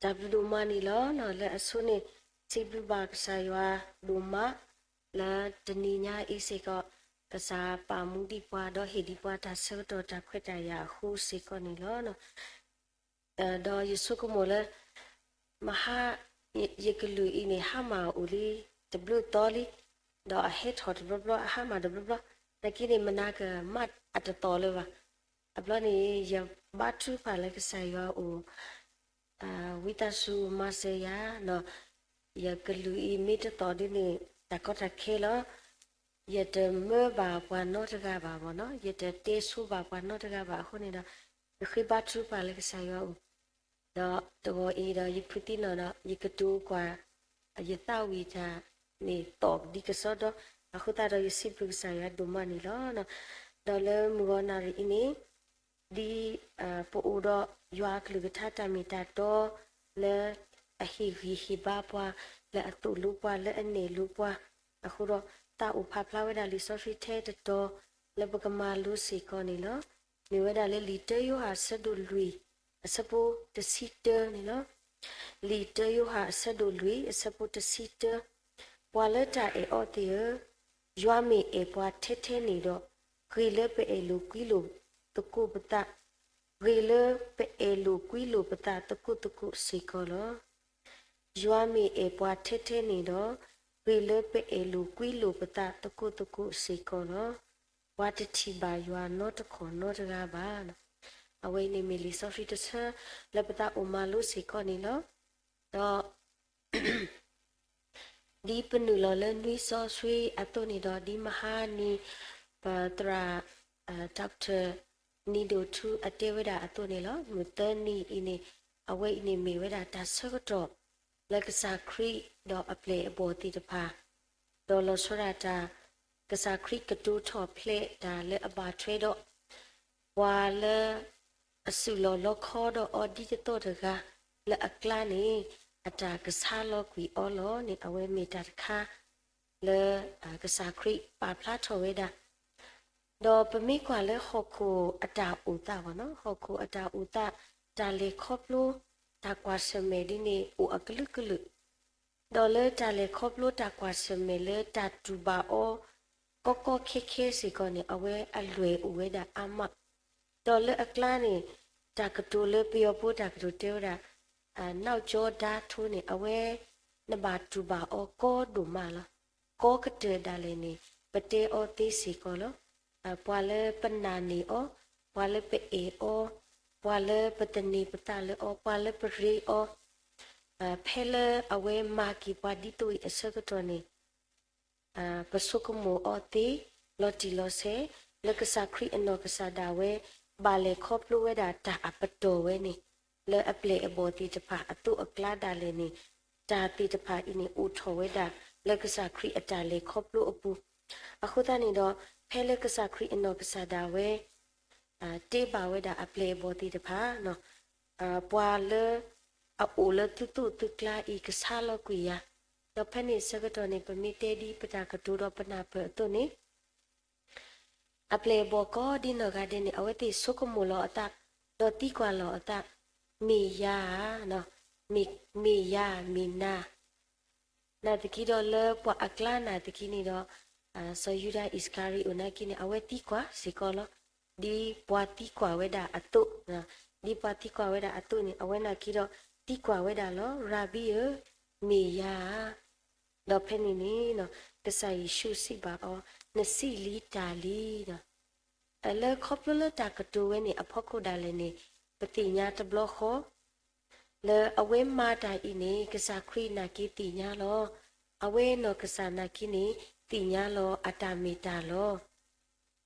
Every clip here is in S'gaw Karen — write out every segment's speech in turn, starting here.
တၢ်ဘျုးဒိၣ်မးန့ၣ်လီၤ. လၢအဆိန့ၣ် စံးဘျုးဘၣ်ကစၢ်ယွၤဒိၣ်မး လၢတနံၤညါအံၤစ့ၢ်ကီး ကစၢ်ပာ်မူဒံးပှၤဒီးဟ့ၣ်ဒံးပှၤတၢ်ဆၢကတီၢ်တၢ်ခွဲးတၢ်ယာ်အဃိစ့ၢ်ကီးန့ၣ်လီၤ. ဒီးယဆိကမိၣ်လၢ မဟါ ယကလုၢ်အံၤန့ၣ် ဟါမၢ်အိၣ်လံ တဘျုးသီလံ, ဒီးအဟဲထီၣ်တဘျီဘျီ အဟါမၢ်တဘျီဘျီ, နာ်က့န့ၣ် မနၤကမၣ်အတသီၣ်လၢၤဘၣ်. အဘျီန့ၣ် ယဘါထုကဖၣ်လၢကစၢ်ယွၤအိၣ် ဝံသးစူၤမၤစၢၤယၤဒီး ယကလုၢ်အံၤမ့ၢ်တသီၣ်ဒ်န့ၣ် တၢ်ကီတၢ်ခဲလီၤ. ယတမၢဘၣ်ပှၤနီတဂၤဘၣ်ဘၣ်နီၤ, ယတတဲဆိဘၣ်ပှၤနီတဂၤဘၣ်အဃိန့ၣ်ဒီး ယဃ့ဘါထုကဖၣ်လၢကစၢ်ယွၤအိၣ်, ဒီးတဂီၤအံၤဒီးယဖုးသံနီၣ်ဒီး ယကတိၤကွၢ် ယသးဝံၣ်တၢ်န့ၣ် သီၣ်ဒ်ကစီဒီ, အဃိသတးဒီးယစံးဘျုးကစၢ်ယွၤဒိၣ်မးန့ၣ်လီၤ. ဒီးလၢမုၢ်ဂီၤနၣ်ရံၣ်အံၤန့ၣ် ဒ်ပအိၣ်ဒီးယွၤအကလုၢ်ကထါတၢ်မ့ၢ်တၢ်တီ လၢအဟ့ၣ်ဂံၢ်ဟ့ၣ်ဘါပှၤ, လၢအသိၣ်လိပှၤ, လၢအနဲၣ်လိပှၤ, အဃိဒီးသးအိၣ်ဖးဖျါဝဲဒၣ်လံာ်စီဆှံထဲတတီၤ လၢပကမၤလိစ့ၢ်ကီးန့ၣ်လီၤ. မ့ၢ်ဝဲဒၣ်လၢလံာ်တၢယိၤဟၣ်အဆၢဒိၣ်လွံၢ် အဆၢဖိတဆံတၢန့ၣ်လီၤ. လံာ်တၢယိၤဟၣ်အဆၢဒိၣ်လွံၢ် အဆၢဖိတဆံတၢ, ပှၤလၢတၢ်အဲၣ်အီၤသ့ၣ်ဧၢ, ယွၤမ့ၢ်အဲၣ်ပှၤထဲထဲန့ၣ်ဒီး, ဂ့ၤလၢပအဲၣ်လိာ်ကွံလိာ်သကိးပသး, ဂ့ၤလၢပအဲၣ်လိာ်ကွံလိာ်ပသးသကိးသကိးစ့ၢ်ကီးလီၤ. ယွၤမ့ၢ်အဲၣ်ပှၤထဲထဲန့ၣ်ဒီး, ဂ့ၤလၢပအဲၣ်လိာ်ကွံလိာ်ပသးသကိးသကိးစ့ၢ်ကီးလီၤ. ပှၤတထံၣ်ဘၣ်ယွၤနီတခီၣ်နီတဂၤဘၣ်. အဝဲအံၤန့ၣ်မ့ၢ်လံာ်စီဆှံတဆၢ လၢပသးအိၣ်မၤလိစ့ၢ်ကီးန့ၣ်လီၤ. ဒီး ဒ်ပနုာ်လီၤလၢနွံစီဆှံအသိးန့ၣ်ဒီး ဒ်မဟါနံၤ ပသရၣ် Doctor နံၤဒိၣ်ထူအတဲဝဲဒၣ်အသိးန့ၣ်လီၤ. မုၢ်သၢနံၤအံၤန့ၣ် အဝဲအံၤန့ၣ်မ့ၢ်ဝဲဒၣ်တၢ်ဆၢကတီၢ် လၢကစၢ်ခရံာ်ဒီးအပျဲၢ်အဘီၣ်သ့ၣ်တဖၣ် ဒီးလီၤဆီဒၣ်တၢ် ကစၢ်ခရံာ်ကတိၤထီၣ်ဖျဲးတၢ်လၢအဘၣ်ထွဲဒီး ပှၤလၢ အစုၣ်လီၤလီခီဒီးအီၤဒ်တသီၣ်တဂၤ လၢအကျါန့ၣ် အတၢ်ကဆါလီၤကွံာ်အီၤလီၤန့ၣ် အဝဲမ့ၢ်တၢ်တခါ လၢ ကစၢ်ခရံာ်ပာ်ဖျါထီၣ်ဝဲဒၣ် ဒီးပမ့ၢ်ကွၢ်လၢဟီၣ်ခိၣ်အတၢ်အိၣ်သးဘၣ်နီၤ, ဟီၣ်ခိၣ်အတၢ်အိၣ်သး တၢ်လဲၤခီဖျိ တၢ်ကွၢ်ဆၢၣ်မဲာ်ဒ်န့ၣ် အိၣ်အကလုာ်ကလုာ်, ဒီးလၢတၢ်လဲၤခီဖျိတၢ်ကွၢ်ဆၢၣ်မဲာ်လၢတၢ်တူၢ်ဘၣ်အီၤ ကီကီခဲခဲစ့ၢ်ကီးန့ၣ် အဝဲအလွဲၢ်အိၣ်ဝဲဒၣ်အါမး, ဒီးလၢအကျါန့ၣ် တၢ်ကတိၤလၢပယီၤဖိတၢ်ကတိၤတဲဝဲဒၣ် နောက်ကျောတန်းထိုးန့ၣ် အဝဲ နဘၣ်တူၢ်ဘၣ်အီၤကီဒိၣ်မးလီၤ. ကီကတၢၢ်ဒၣ်လဲာ်န့ၣ် ပတဲအီၤသ့စ့ၢ်ကီးလီၤ. ပှၤလၢပနာ်န့ၢ်အီၤ, ပှၤလၢပအဲၣ်အီၤ, ပှၤလၢပသန့ၤပသးလၢအီၤ, ပှၤလၢပရ့အီၤ, ဖဲလၢအဝဲမၤက့ၤပှၤဒ်သိးအံၤအဆၢကတီၢ်န့ၣ် ပဆိကမိၣ်အီၤသ့ လီၤတံၢ်လီၤဆဲး လၢကစၢ်ခရံာ်အနီၢ်ကစၢ်ဒၣ်ဝဲ ဘၣ်လဲၤခီဖျိဝဲဒၣ်တၢ်အပတီၢ်ဝဲန့ၣ် လၢအပျဲၢ်အဘီၣ်သ့ၣ်တဖၣ်အသိးအကျါဒၣ်လဲာ်န့ၣ် တၢ်သ့ၣ်တဖၣ်အံၤန့ၣ် အိၣ်ထီၣ်ဝဲဒၣ် လၢကစၢ်ခရံာ်အတၢ်လဲၤခီဖျိအပူၤ, အဃိသတးန့ၣ်ဒီး ဖဲလၢကစၢ်ခရံာ်အနီၢ်ကစၢ်ဒၣ်ဝဲ တ့ဘၣ်ဝဲဒၣ်အပျဲၢ်အဘီၣ်သ့ၣ်တဖၣ် ပှၤလၢ အအိၣ်လၢသုသိၣ်သုကျါအံၤ ကဆါလီၤကွံာ်ယၤ, ဒီးဖဲန့ၣ်ဆၢကတီၢ်န့ၣ် ပမ့ၢ်တဲဒ်ပတၢ်ကတိၤဒီးပနၢ်ပၢၢ်အသိးန့ၣ် အပျဲၢ်အဘီၣ်ကိးဒ်နီၢ်ဂၤဒဲးန့ၣ် အဝဲသ့ၣ်ဆိကမိၣ်လီၤအသး ဒီးသံကွၢ်လီၤအသး, မ့ၢ်ယၤဧါ, မ့ၢ်ယၤမ့ၢ်နၤ နာ်သက့ဒီးလၢပှၤအကျါနာ်သက့န့ၣ်ဒီး စီၤယူဒၤအံၣ်စကၤရံၤအိၣ်နာ်က့န့ၣ် အဝဲသံကွၢ်စ့ၢ်ကီးလီၤ. ဒ်ပှၤသံကွၢ်ဝဲဒၣ်အသိး, ဒ်ပှၤသံကွၢ်ဝဲဒၣ်အသိးန့ၣ် အဝဲနာ်က့ဒီး သံကွၢ်ဝဲဒၣ်လီၤ, ရၤဘံဧၢ, မ့ၢ်ယၤဧါ. ဒီးဖဲန့ၣ်န့ၣ် ကစၢ်ယ့ၣ်ၡူးစံးဘၣ်အီၤ, နစံးလံတၢ်လံ. လၢခီဖျိလၢတၢ်ကတိၤဝဲန့ၣ် အဖီခိၣ်ဒၣ်လဲာ်န့ၣ် ပသ့ၣ်ညါတဘျီဃီ လၢအဝဲမၤတၢ်အံၤန့ၣ် ကစၢ်ခရံာ်နာ်က့သ့ၣ်ညါလီၤ. အဝဲနီၢ်ကစၢ်နာ်က့န့ၣ် သ့ၣ်ညါလီၤအတၢ်မ့ၢ်တၢ်လီၤ.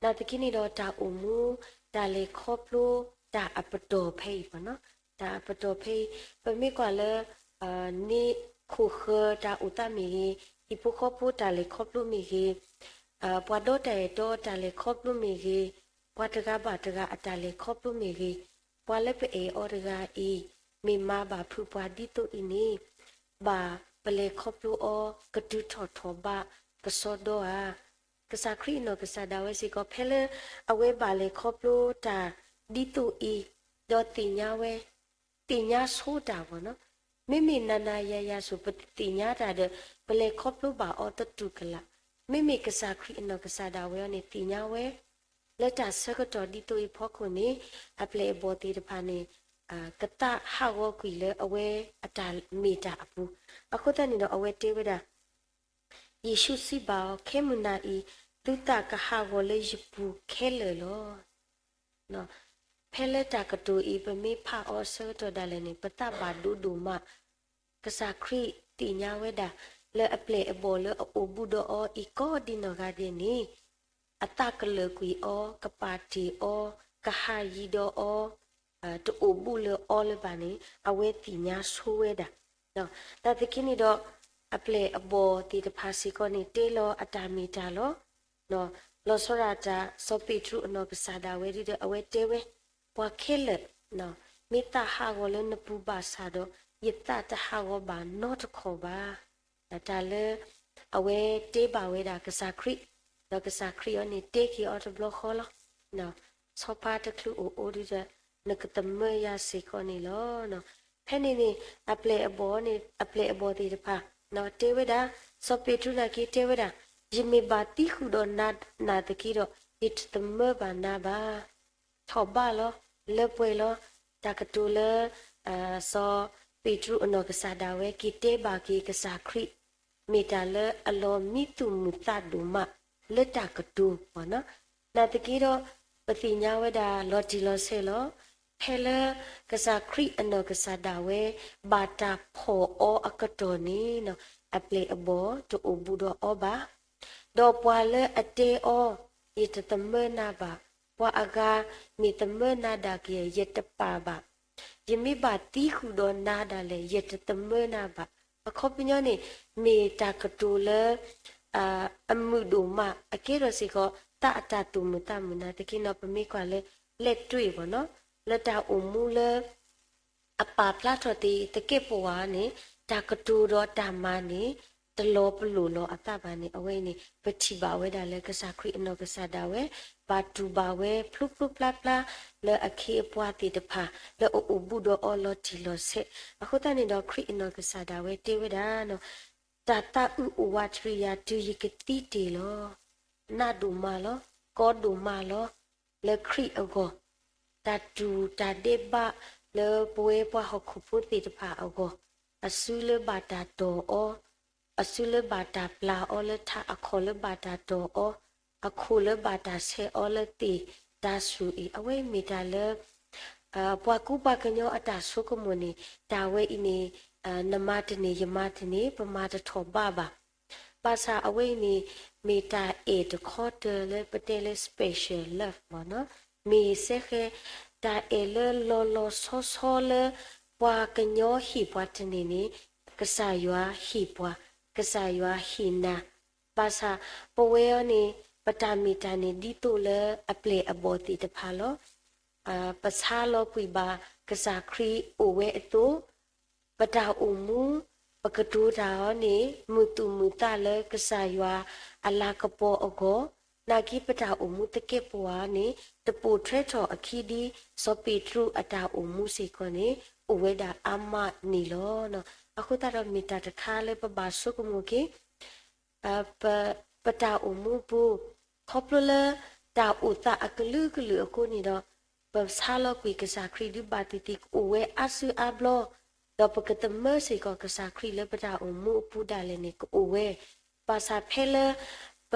နာ်သက့န့ၣ်ဒီးတၢ်အိၣ်မူ တၢ်လဲၤခီဖျိ တၢ်အပတီၢ်ဖဲအံၤဘၣ်နီၤ, တၢ်အပတီၢ်ဖဲအံၤ ပမ့ၢ်ကွၢ်လၢ န့ၣ်ခိၣ်ဃၢၤတၢ်အိၣ်သးမ့ၢ်ဂ့ၤ, ဟံၣ်ဖိဃီဖိတၢ်လဲၤခီဖျိမ့ၢ်ဂ့ၤ, ပှၤဒီတၢ်အဲၣ်တီတၢ်လဲၤခီဖျိမ့ၢ်ဂ့ၤ, ပှၤတဂၤဘၣ်တဂၤအတၢ်လဲၤခီဖျိမ့ၢ်ဂ့ၤ, ပှၤလၢပအဲၣ်အီၤတဂၤအံၤ မ့ၢ်မၤဘၣ်ဖုးပှၤဒ်သိးအံၤန့ၣ် ဘၣ်ပလဲၤခီဖျိအီၤ ကတုၤထီၣ်ထီၣ်ဘးကစီဒီဧါ. ကစၢ်ခရံာ်အနီၢ်ကစၢ်ဒၣ်ဝဲစ့ၢ်ကီး ဖဲလၢအဝဲဘၣ်လဲၤခီဖျိတၢ်ဒ်သိးအံၤ ဒီးသ့ၣ်ညါဝဲ သ့ၣ်ညါဆိတၢ်ဘၣ်နီၤ, မ့မ့ၢ်နၤနၤယၤယၤဆူၣ် ပတသ့ၣ်ညါတၢ်ဒီး ပလဲၤခီဖျိဘၣ်အီၤတတူၢ်ကလာ်. မ့မ့ၢ်ကစၢ်ခရံာ်အနီၢ်ကစၢ်ဒၣ်ဝဲအံၤန့ၣ် သ့ၣ်ညါဝဲ လၢတၢ်ဆၢကတီၢ်ဒ်သိးအံၤဖီခိၣ်န့ၣ် အပျဲၢ်အဘီၣ်သ့ၣ်တဖၣ်န့ၣ် ကသးဟးဂီၤကွံာ်လၢအဝဲအတၢ်မ့ၢ်တၢ်အပူၤ. အဃိသတးန့ၣ်ဒီးအဝဲတဲဝဲဒၣ် ယ့ၣ်ၡူးစံးဘၣ်အီၤ, ခဲမုၢ်နၤအံၤ သုသးကဟးဂီၤလၢယပူၤခဲလၢာ်လီၤ. ဖဲလၢတၢ်ကတိၤအံၤ ပမ့ၢ်ဖးအီၤအဆၢကတီၢ်ဒၣ်လဲာ်န့ၣ် ပသးဘၣ်ဒိဒိၣ်မး, ကစၢ်ခရံာ်သ့ၣ်ညါဝဲဒၣ် လၢအပျဲၢ်အဘီၣ်လၢအအိၣ်ဘူးဒီးအီၤအံၤကိးဒံနီၢ်ဂၤဒဲးန့ၣ် အသးကလၢာ်ကွံာ်အီၤ, ကပာ်တ့ၢ်အီၤ, ကဟးယံၤဒီးအီၤ, တအိၣ်ဘူးလၢအီၤလၢၤဘၣ်န့ၣ် အဝဲသ့ၣ်ညါဆိဝဲဒၣ်. နာ်သက့န့ၣ်ဒီး အပျဲၢ်အဘီၣ်သ့ၣ်တဖၣ်စ့ၢ်ကီးန့ၣ် တဲလီၤအတၢ်မ့ၢ်တၢ်လီၤ. လီၤဆီဒၣ်တၢ် စီၤပ့းတရူးအနီၢ်ကစၢ်ဒၣ်ဝဲဒၣ်ဒီး အဝဲတဲဝဲ, ပှၤခဲလၢာ် မ့ၢ်သးဟးဂီၤလၢနပူၤဘၣ်ဆၣ်ဒီး ယသးတဟးဂီၤဘၣ်နီတခီၣ်ဘၣ်. တၢ်လၢ အဝဲတဲဘၣ်ဝဲဒၣ်ကစၢ်ခရံာ်, ဒီးကစၢ်ခရံာ်အံၤန့ၣ် တဲက့ၤအီၤတဘျီဃီလီၤ. ဆီဖါတချုးအိၣ်အိၣ်ဒ်ဒီး နကသမၢယၤစ့ၢ်ကီးန့ၣ်လီၤ. ဖဲန့ၣ်န့ၣ် အပျဲၢ်အဘီၣ်န့ၣ် အပျဲၢ်အဘီၣ်သ့ၣ်တဖၣ် တဲဝဲဒၣ်, စီၤပ့းတရူးနာ်က့တဲဝဲဒၣ်, ယမ့ၢ်ဘၣ်သံဃုာ်ဒီးနၤနာ်သက့ဒီး ယတသမၢဘၣ်နၤဘၣ်. ထီၣ်ဘးလီၤ, လၢပှဲၤလီၤ. တၢ်ကတိၤလၢ စီၤပ့းတရူးအနီၢ်ကစၢ်ဒၣ်ဝဲက့ၤတဲဘၣ်က့ၤကစၢ်ခရံာ် မ့ၢ်တၢ်လၢအလီၤမံသူၣ်မုာ်သးဒိၣ်မးလၢတၢ်ကတိၤ နာ်သက့ဒီး ပသ့ၣ်ညါဝဲဒၣ်လီၤတံၢ်လီၤဆဲးလီၤ. ဖဲလၢကစၢ်ခရံာ်အနီၢ်ကစၢ်ဒၣ်ဝဲ ဘၣ်တၢ်ဖီၣ်အီၤအကတီၢ်န့ၣ် အပျဲၢ်အဘီၣ်တအိၣ်ဘူးဒီးအီၤဘၣ်. ဒီးပှၤလၢအတဲအီၤ, ယတသမၢနၤဘၣ်, ပှၤအဂၤမ့ၢ်သမၢနၤဒၣ်က့ၤ ယတပာ်ဘၣ်. ယမ့ၢ်ဘၣ်သံဃုာ်ဒီးနၤဒၣ်လဲာ် ယတသမၢနၤဘၣ်. အခီပညီန့ၣ် မ့ၢ်တၢ်ကတိၤလၢ အမုာ်ဒိၣ်မး အကဲထီၣ်စ့ၢ်ကီး သးအတၢ်သူၣ်မုာ်သးမုာ်နာ်သက့နီၤ ပမ့ၢ်ကွၢ်လၢလဲၣ်တွ့ၣ်ဘၣ်နီၤ လၢတၢ်အိၣ်မူလၢ အပာ်ဖျါထီၣ်သ့သကဲးပဝးန့ၣ် တၢ်ကတိၤဒီးတၢ်မၤန့ၣ် တလီၤပလိာ်လီၤအသးဘၣ်န့ၣ် အဝဲအံၤန့ၣ် ပထံၣ်ဘၣ်ဝဲဒၣ်လၢကစၢ်ခရံာ်အနီၢ်ကစၢ်ဒၣ်ဝဲ ဘၣ်တူၢ်ဘၣ်ဝဲဖျိဖျိဖျါဖျါ လၢအခ့အပှၤသ့ၣ်တဖၣ် လၢအအိၣ်ဘူးဒီးအီၤလီၤတံၢ်လီၤဆဲး အဃိသတးန့ၣ်ဒီး ခရံာ်အနီၢ်ကစၢ်ဒၣ်ဝဲတဲဝဲဒၣ် တၢ်သးအုးအိၣ်ဝးတရံးယၤတုၤယကသံတ့ၢ်လီၤ. နးဒိၣ်မးလီၤ, ကီဒိၣ်မးလီၤ, လၢခရံာ်အဂီၢ်, တၢ်တူၢ်တၢ်ဒဲးဘးလၢပဝဲပှၤဟီၣ်ခိၣ်ဖိသ့ၣ်တဖၣ်အဂီၢ်, အစုလၢဘၣ်တၢ်တီၢ်အီၤ, အစုလၢဘၣ်တၢ်ပျၢ်အီၤလၢထး အခီၣ်လၢဘၣ်တၢ်တီၢ်အီၤ, အခိၣ်လၢဘၣ်တၢ်ဆဲးအီၤလၢသ့ၣ်တၢ်ဆူၣ်အံၤ, အဝဲမ့ၢ်တၢ်လၢ ပှၤကူပှၤကညီအတၢ်ဆိကမိၣ်န့ၣ် တၢ်ဝဲအံၤန့ၣ် နမၤတန့ၢ်ယမၤတန့ၢ် ပမၤတထီၣ်ဘးဘၣ်. ဘၣ်ဆၣ်အဝဲအံၤန့ၣ် မ့ၢ်တၢ်အဲၣ်တခီတၢၤလၢပတဲလၢ special love မ့ၢ်နီၤ, မ့ၢ်စဲဃဲ တၢ်အဲၣ်လၢလီၤလီၤဆီဆီလၢ ပှၤကညီဟ့ၣ်ပှၤတန့ၢ်န့ၣ် ကစၢ်ယွၤဟ့ၣ်ပှၤ, ကစၢ်ယွၤဟ့ၣ်နၤ ဘၣ်ဆၣ် ပဝဲအံၤန့ၣ် ပတၢ်မ့ၢ်တၢ်န့ၣ်ဒ်သိးလၢအပျဲၢ်အဘီၣ်သ့ၣ်တဖၣ်လီၤ. ပဆါလီၤကွံာ်ဘၣ်ကစၢ်ခရံာ်အိၣ်ဝဲအသိး, ပတၢ်အိၣ်မူ ပကတိၤတၢ်အီၤန့ၣ် မုာ်သူၣ်မုာ်သးလၢကစၢ်ယွၤအလၤကပီၤအဂီၢ်, နာ်က့ပတၢ်အိၣ်မူသကဲးပဝးန့ၣ် တပိာ်ထွဲထီၣ်အခံဒ် စီၤပ့းတရူးအတၢ်အိၣ်မူစ့ၢ်ကီးန့ၣ် အိၣ်ဝဲဒၣ်အါမးန့ၣ်လီၤ. အဃိသတးဒီးမ့ၢ်တၢ်တခါလၢပဘၣ်ဆိကမိၣ်က့ၤ ပ ပတၢ်အိၣ်မူအပူၤ, ခီဖျိလၢတၢ်အိၣ်သးအကလုာ်ကလုာ်အဃိန့ၣ်ဒီး ပဆါလီၤကွံာ်ကစၢ်ခရံာ်ဒုးဘၣ်သ့ၣ်သ့ၣ်ကအိၣ်ဝဲအါစုအါဘျီ, ဒီးပကသမၢစ့ၢ်ကီးကစၢ်ခရံာ်လၢပတၢ်အိၣ်မူအပူၤဒၣ်လဲာ်န့ၣ် ကအိၣ်ဝဲ, ဘၣ်ဆၣ်ဖဲလၢ ပ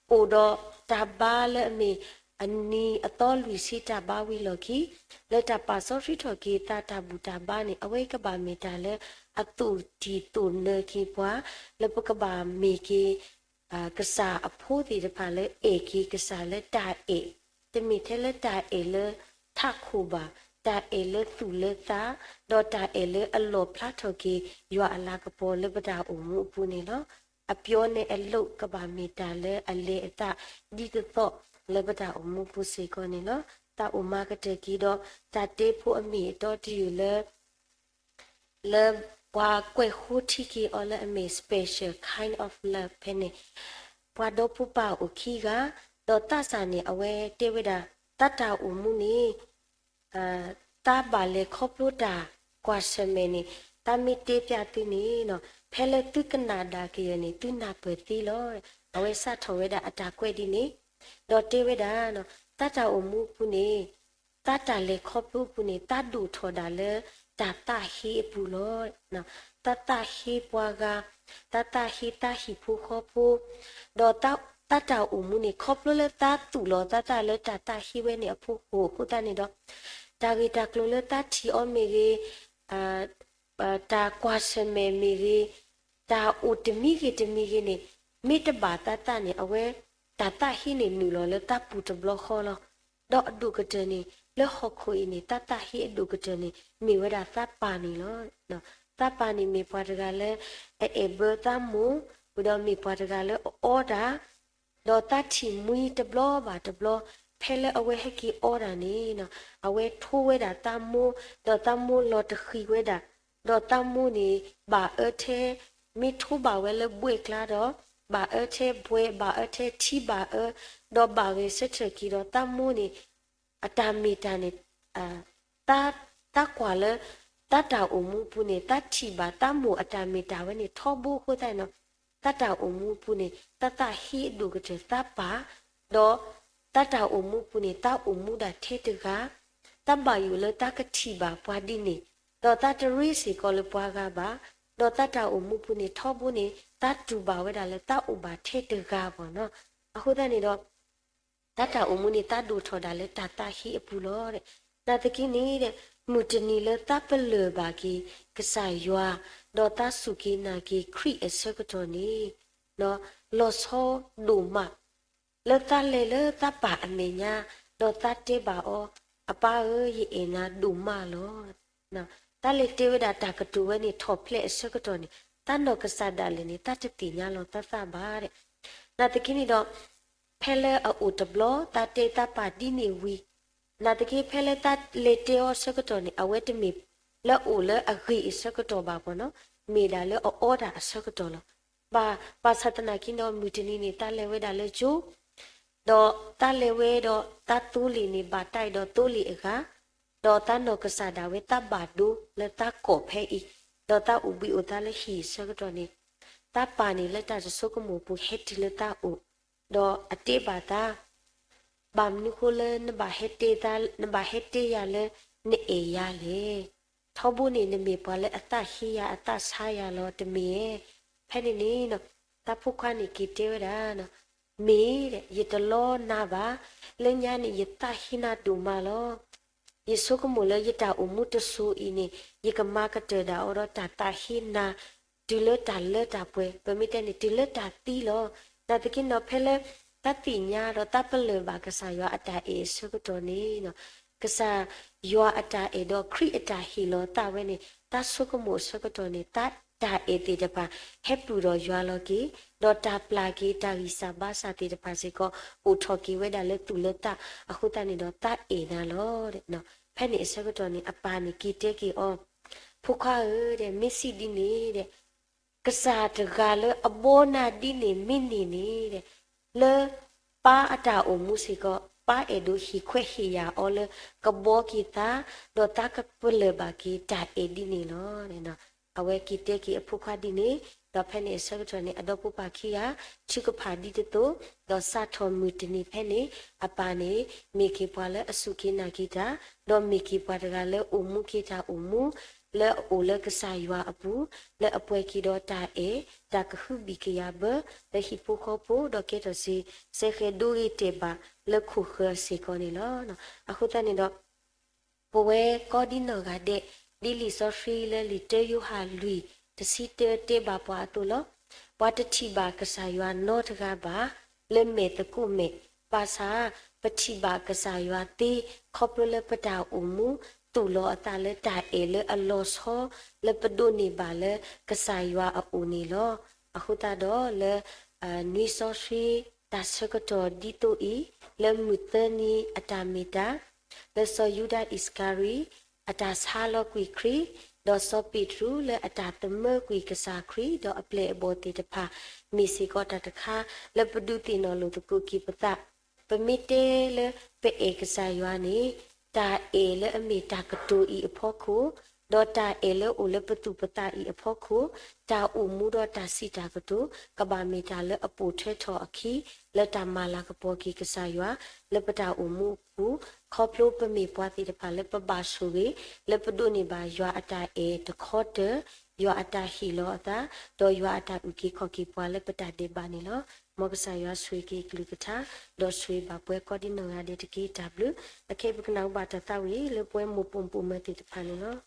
အိၣ်ဒီးတၢ်ဘါလၢအမ့ၢ် အနံၤအသီလွံၢ်ဆံတၢ်ဘါဝံၤလီၢ်ခံ, လၢတၢ်ပာ်စီဆှံထီၣ်က့ၤသးတၢ်ဘူၣ်တၢ်ဘါန့ၣ် အဝဲကဘၣ်မ့ၢ်တၢ်လၢအသိၣ်တံၢ်သိၣ်နၢၤက့ၤပှၤ, လၢပကဘၣ်မ့ၢ်က့ၤ ကစၢ်အဖိသ့ၣ်တဖၣ်လၢအဲၣ်က့ၤကစၢ်လၢတၢ်အဲၣ်, တမ့ၢ်ထဲလၢတၢ်အဲၣ်လၢထးခိၣ်ဘၣ်, တၢ်အဲၣ်လၢသူၣ်လၢသး, ဒီးတၢ်အဲၣ်လၢအလီၣ်ဖျါထီၣ်က့ၤ ယွၤအလၤကပီၤလၢပတၢ်အိၣ်မူအပူၤန့ၣ်လီၤ. အပျီန့ၣ်အလိၣ်ကဘၣ်မ့ၢ်တၢ်လၢအလဲၤအသးဒ်သိးသိးလၢပတၢ်အိၣ်မူပူၤစ့ၢ်ကီးန့ၣ်လီၤ. သးအိၣ်မၤကတၢၢ်က့ၤဒီး တၢ်တဲဖိအမ့ၢ်အတီတယုၢ်လၢ လၢပှၤကွဲးဃိထံက့ၤအီၤလၢအမ့ၢ် special kind of love ဖဲန့ၣ် ပှၤဒီဖိပၢ်အိၣ်ခံဂၤ, ဒီးသးစၢ်န့ၣ် အဝဲတဲဝဲဒၣ် သးတၢ်အိၣ်မူန့ၣ် သးဘၣ်လဲၤခီဖျိတၢ်ကွၢ်ဆၢၣ်မဲာ်န့ၣ် တၢ်မ့ၢ်တဲပျးသုန့ၣ်နီၤ ဖဲလၢသုကနၣ်ဒၣ်ကယဲၢ်န့ၣ် သုနၢ်ပၢၢ်သ့လီၤ. အဝဲစးထီၣ်ဝဲဒၣ်အတၢ်ကွဲးဒ်န့ၣ်, ဒီးတဲဝဲဒၣ်နီၤ တၢ်တၢ်အိၣ်မူအပူၤန့ၣ် တၢ်တၢ်လဲၤခီဖျိအပူၤန့ၣ် တၢ်ဒိၣ်ထီၣ်ဒၣ်လၢတၢ်သးဟ့အပူၤလီၤ. တၢ်သးဟ့ပှၤဂၤ, တၢ်သးဟ့တၢ်ဟံၣ်ဖိဃီဖိ, ဒီးတၢ်တၢ်အိၣ်မူန့ၣ် ခီဖျိလၢတၢ်သူၣ်လီၤတၢ်သးလၢတၢ်သးဟ့ဝဲန့ၣ်အဖီခိၣ်အဃိသတးန့ၣ်ဒီး တၢ်ဂ့ၢ်တၢ်ကျိၤလၢတၢ်ထံၣ်အီၤမ့ၢ်ဂ့ၤ, တၢ်ကွၢ်ဆၢၣ်မဲာ်မ့ၢ်ဂ့ၤ, တၢ်အိၣ်တမံၤဂ့ၤတမံၤဂ့ၤန့ၣ် မ့ၢ်တဘၣ်တၢ်သးန့ၣ် အဝဲတၢ်သးဟ့န့ၣ်နုာ်လီၤလၢတၢ်ပူၤတဘျီဃီလီၤ. ဒီးအဒိၣ်ကတၢၢ်န့ၣ် လၢဟီၣ်ခိၣ်အံၤန့ၣ် တၢ်သးဟ့အဒိၣ်ကတၢၢ်န့ၣ် မ့ၢ်ဝဲဒၣ်သးပၢ်န့ၣ်လီၤ. သးပၢ်န့ၣ်မ့ၢ်ပှၤတဂၤလၢ အအဲၣ်ဘၢသးမိၢ်, ဝံၤဒီးမ့ၢ်ပှၤတဂၤလၢအအီတၢ် ဒီးတၢ်ထံၣ်မှံတဘျီဘၣ်တဘျီ, ဖဲလၢအဝဲဟဲက့ၤအီတၢ်န့ၣ်, အဝဲထိဝဲဒၣ်သးမိၢ်, ဒီးသးမိၢ်လီၤတဃံၤဝဲဒၣ်, ဒီးသးမိၢ်န့ၣ် ဘၣ်အၢထဲ, မ့ၢ်ထိဘၣ်ဝဲလၢဘှဲၣ်ကျါဒီး ဘၣ်အၢထဲဘှဲၣ်, ဘၣ်အၢထဲထံဘၣ်အၢ, ဒီးဘၣ်ဂဲၤဆၢထၢၣ်က့ၤဒီးသးမိၢ်န့ၣ် အတၢ်မ့ၢ်တၢ်န့ၣ်, တၢ်ကွၢ်လၢ တၢ်တၢ်အိၣ်မူအပူၤန့ၣ် တၢ်ထံၣ်ဘၣ်သးမိၢ်အတၢ်မ့ၢ်တၢ်ဝဲန့ၣ်ထီဘိအဃိသတးန့ၣ်, တၢ်တၢ်အိၣ်မူအပူၤန့ၣ် တၢ်သးဟ့အဒိၣ်ကတၢၢ်သးပၢ်, ဒီးတၢ်တၢ်အိၣ်မူအပူၤန့ၣ် တၢ်အိၣ်မူဒၣ်ထဲတဂၤ, တၢ်ဘၣ်ယိၣ်လၢတၢ်ကထံၣ်ဘၣ်ပှၤဒ်န့ၣ်, ဒီးတၢ်တရ့စ့ၢ်ကီးလၢပှၤဂၤဘၣ်, ဒီးတၢ်တၢ်အိၣ်မူအပူၤန့ၣ်ထီဘိန့ၣ် တၢ်တူၢ်ဘၣ်ဝဲဒၣ်လၢတၢ်အိၣ်ဘၣ်ထဲတဂၤဘၣ်နီၤ. အဃိသတးန့ၣ်ဒီး တၢ်တၢ်အိၣ်မူန့ၣ် တၢ်ဒိၣ်ထီၣ်ဒၣ်လၢတၢ်သးဟ့အပူၤလီၤ. နာ်သက့န့ၣ် မုၢ်တနံၤလၢတၢ်ပလၢၢ်ဘၣ်က့ၤကစၢ်ယွၤ, ဒီးတၢ်စူၢ်က့ၤနာ်က့ၤခရံာ်အဆၢကတီၢ်န့ၣ်, လီၤဆီဒိၣ်မး လၢတၢ်လဲၤလၢတၢ်ပာ်အမဲာ်ညါ, ဒီးတၢ်တဲဘၣ်အီၤ, အပၢ်ဧၢ, ယအဲၣ်နၤဒိၣ်မးလီၤ. တၢ်လဲၤတဲဝဲဒၣ်တၢ်ကတိၤဝဲန့ၣ်ထီၣ်ဖျဲးအဆၢကတီၢ်န့ၣ်, တၢ်နီၢ်ကစၢ်ဒၣ်လဲာ်န့ၣ် တၢ်တသ့ၣ်ညါလီၤတၢ်သးဘၣ်. နာ်သက့န့ၣ်ဒီး ဖဲလၢအအိၣ်တဘျီ တၢ်တဲတၢ်ပာ်ဒ်န့ၣ်ဝံၤ, နာ်သက့ဖဲလၢတၢ်လဲၤတဲအီၤအဆၢကတီၢ်န့ၣ် အဝဲတမ့ၢ်လၢအအိၣ်လၢအဂ့ၤအဆၢကတီၢ်ဘၣ်ပီၤနီၤ, မ့ၢ်ဒၣ်လၢအအီတၢ်အဆၢကတီၢ်လီၤ. ဘၣ်ဆၣ်သနာ်က့ဒီး မုၢ်တနံၤန့ၣ် တၢ်လဲၤဝဲဒၣ်လၢကၠိ, ဒီးတၢ်လဲၤဝဲဒီးတၢ်သိလ့ၣ်န့ၣ် ဘၣ်တၢ်အံၤဒီးသိလ့ၣ်အဂၤ, ဒီးတၢ်နီၢ်ကစၢ်ဒၣ်ဝဲတၢ်ဘၣ်ဒိလၢတၢ်ကိးဖဲအံၤ, ဒီးတၢ်အိၣ်ဘှံးအိၣ်သါလၢဟံၣ်အဆၢကတီၢ်န့ၣ်, တၢ်ပာ်န့ၣ်လၢတၢ်တဆိကမိၣ်အပူၤဟဲတုၤလၢတၢ်အိၣ်, ဒီးအတဲဘၣ်တၢ်, ဘၣ်မနုၤဃိလၢနဘၣ်ဟဲတဲယၤလၢနအဲၣ်ယၤလဲၣ်. ထီဘိန့ၣ် နမ့ၢ်ပှၤလၢအသးဟ့ယၤအသးဆါယၤလီၤတမ့ၢ်ဧါ. ဖဲန့ၣ်န့ၣ် တၢ်ဖိခွါန့ၣ်က့ၤတဲဝဲဒၣ်, မ့ၢ်, ယတလီနၤဘၣ်, လၢညါန့ၣ် ယသးဟ့နၤဒိၣ်မးလီၤ. ယဆိကမိၣ်လၢယတၢ်အိၣ်မူတစိၤအံၤန့ၣ် ယကမၤကတၢၢ်ဒၣ်အီၤဒီးတၢ်သးဟ့နၤ တုၤလၢတၢ်လၢတၢ်ပှဲၤ, ပမ့ၢ်တဲန့ၣ် တုၤလၢတၢ်သံလီၤ. နာ်သက့နီၤ ဖဲလၢ တၢ်သ့ၣ်ညါဒီးတၢ်ပလၢၢ်ဘၣ်ကစၢ်ယွၤအတၢ်အဲၣ်အဆၢကတီၢ်န့ၣ်, ကစၢ်ယွၤအတၢ်အဲၣ်ဒီးခရံာ်အတၢ်ဟ့ၣ်လီၤသးဝဲန့ၣ် တၢ်ဆိကမိၣ်အဆၢကတီၢ်န့ၣ် တၢ်တၢ်အဲၣ်သ့ၣ်တဖၣ် ဟဲပုၢ်ဒီးယွၤလီၤက့ၤ, ဒီးတၢ်ပျၢ်က့ၤတၢ်ဂံၢ်စၢ်ဘါစၢ်သ့ၣ်တဖၣ်စ့ၢ်ကီး အိၣ်ထီၣ်က့ၤဝဲဒၣ်လၢသူၣ်လၢသးအဃိသတးန့ၣ်ဒီး တၢ်အဲၣ်နၤလီၤ. ဖဲန့ၣ်အဆၢကတီၢ်န့ၣ် အပၢ်န့ၣ်က့ၤတဲက့ၤအီၤ, ဖိခွါဧၢ, မ့ၢ်စံးဒ်န့ၣ် ကစၢ်တဂၤလၢအဘီနၤဒ်န့ၣ်မ့ၢ်န့ၢ်န့ၣ်, လၢပၢ်အတၢ်အိၣ်မူစ့ၢ်ကီး ပၢ်အဲၣ်ဒိးဟ့ၣ်ခွဲးဟ့ၣ်ယာ်အီၤလၢ ကဘီက့ၤသး, ဒီးတၢ်ကပလၢၢ်ဘၣ်က့ၤတၢ်အဲၣ်ဒ်န့ၣ်လီၤ. အဝဲက့ၤတဲက့ၤအဖိခွါဒ်န့ၣ်, ဒီးဖဲန့ၣ်အဆၢကတီၢ်န့ၣ် အဒီပုၢ်ပၢ်ခံဂၤ ထုကဖၣ်ဒ်တသိး, ဒီးစးထီၣ်မုၢ်တနံၤဖဲန့ၣ် အပၢ်န့ၣ် မ့ၢ်က့ၤပှၤလၢအစူၢ်က့ၤနာ်က့ၤတၢ်, ဒီးမ့ၢ်က့ၤပှၤတဂၤလၢအိၣ်မူက့ၤတၢ်အိၣ်မူ လၢအအိၣ်လၢကစၢ်ယွၤအပူၤ, လၢအပှဲၤက့ၤဒီးတၢ်အဲၣ်, တၢ်ကဟုဘံၣ်ကယာ်ဘၢ လၢဟံၣ်ဖိဃီဖိ, ဒီးကဲထီၣ်စ့ၢ် စဲဃဲၤဒိဂ့ၤတဲာ်ဘၣ်လၢခိၣ်ဃၢၤစ့ၢ်ကီးန့ၣ်လီၤ. အဃိသတးန့ၣ်ဒီး ပဝဲကိးဒံနီၢ်ဂၤဒဲး, ဒ်လံာ်စီဆှံလၢလံာ်တၢယိၤဟၣ်လွံၢ် တဆံတၢတဲဘၣ်ပှၤအသိးလီၤ. ပှၤတထံၣ်ဘၣ်ကစၢ်ယွၤနီတဂၤဘၣ် လၢမဲာ်သကိးမဲာ်, ဘၣ်ဆၣ် ပထံၣ်ဘၣ်ကစၢ်ယွၤသ့ ခီဖျိလၢပတၢ်အိၣ်မူ သူၣ်လီၤအသးလၢတၢ်အဲၣ်လၢအလီၤဆီ လၢပဒိးန့ၢ်ဘၣ်လၢကစၢ်ယွၤအအိၣ်န့ၣ်လီၤ. အဃိသတးဒီးလၢ နွံစီဆှံတၢ်ဆၢကတီၢ်ဒ်သိးအံၤ, လၢမုၢ်သၢနံၤအတၢ်မ့ၢ်တၢ်, လၢစီၤယူဒၤအံၣ်စကၤရံၤ အတၢ်ဆါလီၤကွံာ်ခရံာ်, ဒီးစီၤပ့းတရူးလၢအတၢ်သမၢကွံာ်ကစၢ်ခရံာ် ဒီးအပျဲၢ်အဘီၣ်သ့ၣ်တဖၣ်, မ့ၢ်စ့ၢ်ကီးတၢ်တခါ လၢပဒုးသ့ၣ်နီၣ်လိာ်သကိးက့ၤပသး, ပမ့ၢ်တဲလၢပအဲၣ်ကစၢ်ယွၤန့ၣ်, တၢ်အဲၣ်လၢအမ့ၢ်တၢ်ကတိၤအံၤအဖီခိၣ် ဒီးတၢ်အဲၣ်လၢအိၣ်လၢပသူၣ်ပသးအံၤအဖီခိၣ်, တၢ်အိၣ်မူဒီးတၢ်စံးတၢ်ကတိၤ ကဘၣ်မ့ၢ်တၢ်လၢအပိာ်ထွဲထီၣ်အခံ လၢတၢ်မၤလၤကပီၤက့ၤကစၢ်ယွၤ လၢပတၢ်အိၣ်မူအပူၤ, ခီဖျိပမ့ၢ်ပှၤသ့ၣ်တဖၣ်လၢပဘၣ်ဆိၣ်ဂ့ၤ လၢပဒိးန့ၢ်ဘၣ်ယွၤအတၢ်အဲၣ်တခီတၢၢ်, ယွၤအတၢ်ဟ့ၣ်လီၤအသး, ဒီးယွၤအတၢ်အုၣ်က့ၤခီၣ်က့ၤပှၤလၢပတၢ်ဒဲးဘးန့ၣ်လီၤ. မ်ကစၢ်ယွၤဆိၣ်ဂ့ၤက့ၤအကလုၢ်ကထါ, ဒီးဆိၣ်ဂ့ၤဘၣ်ပှၤကိးဒ်နီၢ်ဂၤဒဲးတက့ၢ်. တၢ်ဘျုး, အခဲအံၤပကနၣ်ဟူဘၣ်တၢ်သးဝံၣ်လၢပဝဲမိၢ်ပိာ်မုၣ်ပိာ်မၢၤသ့ၣ်တဖၣ်န့ၣ်လီၤ.